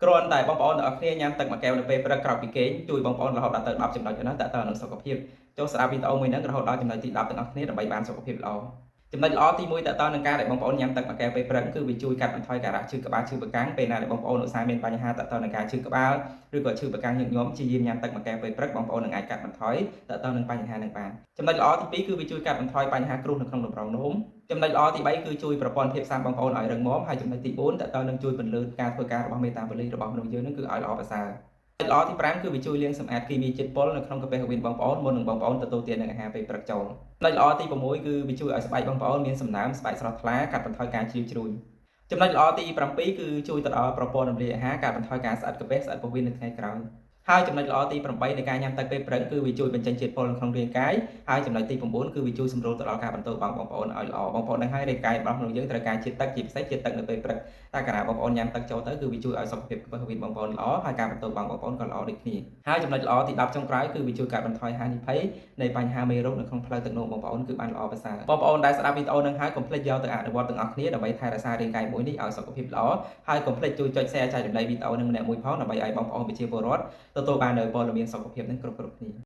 គ្រាន់តែបងប្អូនទាំងអស់គ្នាញ៉ាំទឹកមួយកែវនៅពេលព្រឹកក្រោយពីគេងជួយបងប្អូនរហូតដល់ទៅ10ចំណុចឯណោះតើតើនឹងសុខភាពចូលស្ដាប់វីដេអូមួយហ្នឹងរហូតដល់ចំណុចទី10ទាំងអស់គ្នាដើម្បីបានសុខភាពល្អចំណុចល្អទី1តើតើនឹងការដែលបងប្អូនញ៉ាំទឹកមួយកែវពេលព្រឹកគឺវាជួយកាត់បន្ថយការឈឺក្បាលឈឺប្រកាំងពេលណាដែលបងប្អូនឧស្សាហ៍មានបញ្ហាតើតើនឹងការឈឺក្បាលឬក៏ឈឺប្រកាំងញឹកញាប់ព្យាយាមញ៉ាំទឹកមួយកែវពេលព្រឹកបងប្អូននឹងអាចកាត់បន្ថយតើតើនឹងបញ្ហានឹងបានចំណុចល្អទី2គឺវាជួយកាត់បន្ថយបញ្ហាគ្រោះនៅក្នុងតម្រងនោមចំណុចល្អទី3គឺជួយប្រព័ន្ធភាពស៊ាំបងប្អូនឲ្យរឹងមាំហើយចំណុចទី4តើតើនឹងជួយពន្លឿនការធ្វើការរបស់មេតាបូលីរបស់មនុស្សយើងនឹងគឺឲ្យល្អប្រសើរចំណុចល្អទី5គឺវាជួយលាងសម្អាតគីមីជាតិពុលនៅក្នុងកាហ្វេហូវីនបងប្អូនមុននឹងបងប្អូនទទួលទាននឹងអាហារពេលព្រឹកចូលចំណុចល្អទី6គឺវាជួយឲ្យស្បែកបងប្អូនមានសំណើមស្បែកស្រស់ថ្លាកាត់បន្ថយការជ្រីវជ្រួញចំណុចល្អទី7គឺជួយទៅដល់ប្រព័ន្ធរំលាយអាហារកាត់បន្ថយការស្អិតកាពះស្អិតពោះវៀននៅថ្ងៃក្រោយហើយចំណុចល្អទី8នៃការញ៉ាំទឹកពេលព្រឹកគឺវាជួយបញ្ចេញជាតិពុលក្នុងរាងកាយហើយចំណុចទី9គឺវាជួយសម្រួលទៅដល់ការបន្ទោបង់បងប្អូនឲ្យល្អបងប្អូនដឹងហើយរាងកាយរបស់មនុស្សយើងត្រូវការជាតិទឹកជាពិសេសជាតិទឹកនៅពេលព្រឹកតែកាលណាបងប្អូនញ៉ាំទឹកចូលទៅគឺវាជួយឲ្យសុខភាពកាពះវៀនបងប្អូនល្អហើយការបន្ទោបង់បងប្អូនក៏ល្អដូចគ្នាហើយចំណុចល្អទី10ចុងក្រោយគឺវាជួយកាត់បន្ថយហានិភ័យនៃបញ្ហាមេរោគនៅក្នុងផ្លូវទឹកនោមបងប្អូនគឺបានល្អប្រសើរបងប្អូនដែលស្ដាប់វីដេអូនឹងហើយកុំភ្លេចយកទៅអនុវត្តទាំងអស់គ្នាដើម្បីថែរក្សារាងកាយមួយនេះឲ្យសុខភាពល្អហើយកុំភ្លេចជួយចុច share ចែករំលែកវីដេអូនឹងម្នាក់មួយផងដើម្បីឲ្យបងប្អូនប្រជាពលរដ្ឋទទួលបាននូវព័ត៌មានសុខភាពនឹងគ្រប់ៗគ្នា។